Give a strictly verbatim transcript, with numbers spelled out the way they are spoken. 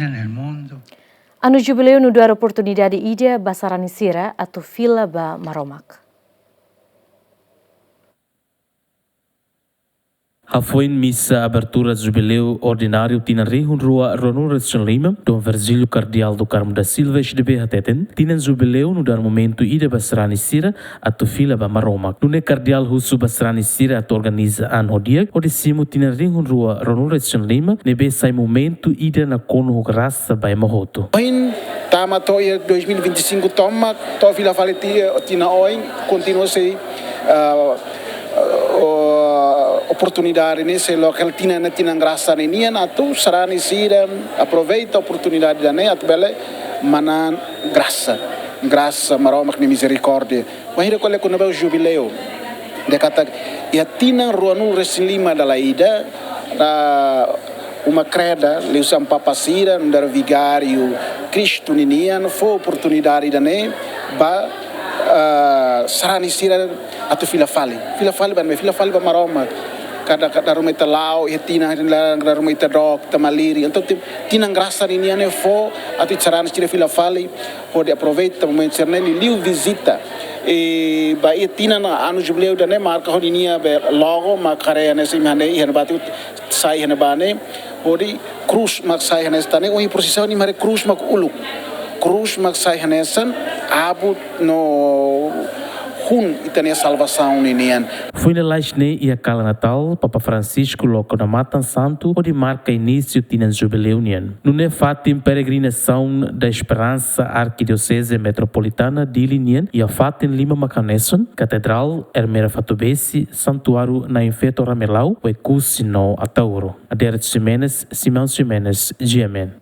en el mundo. Anu jubileu nu'udar oportunidade ida ba sarani sira atu fila ba Maromak. Hafoin misa abertura jubileu ordináriu tinan rihun rua ruanulu resin lima, Dom Virgílio Kardeál do Carmo da Silva S D B hateten, tinan jubileu nu'udar momentu ida ba sarani sira atu fila ba Maromak. Nune'e Kardeál husu ba sarani sira atu organiza an ho di'ak, hodi simu tinan rihun rua ruanulu resin lima, ne'ebé sai momentu ida nakonu ho grasa ba ema hotu. Ohin tama to'o iha dois mil e vinte e cinco tomak, to'o fila fali tiha, tinan oin, kontinua sei, ah, o, oportunidade ne'e sei loke tinan ne'e tinan grasa ne'e nian, atu sarani sira aproveita oportunidade ida-ne'e atu bele manán grasa, grasa Maromak nia mizerikórdia. Wainhira ko'alia kona-ba jubileu, dehan katak iha tinan ruanulu resin lima dala ida, ah, uma kreda, liuhusi Amu Papa sira, nu'udar vigáriu Kristu ninian, fó oportunidade ida-ne'e ba, ah, sarani sira atu fila fali. Fila fali ba ne'ebé, fila fali ba Maromak. Kada, kada ruma ita la'o, iha tinan, kada ruma ita dook, ita malirin. Entaun, ti-, tinan grasa ninian ne'e fó atu sarani sira fila fali, hodi aproveita momentu sira-ne'e, liuliu vizita. I ba iha tinan anu jubileu ida-ne'e marka ho ninia be logo, mak haree hanesan imi haree iha ne'ebá, atu sai iha ne'ebá ne'e, hodi krús mak sai hanesan ne'e, ohin prosisaun imi haree krús mak uluk. Krús mak sai hanesan abut no hun ita-nia salvasaun ninian. Foin lalais ne'e iha kala Natál, Papa Francisco loke ona matan santu hodi marka inísiu tinan jubileu nian. Nune'e fatin Peregrinação da Esperança Arquidiocese Metropolitana Dili nian iha fatin lima mak hanesan, Katedrál, Ermera Fatubesi, Santuáriu Na'in Feto Ramelau, Oekusi no Ataúro. Adérito Ximenes, Simão Ximenes, G M N.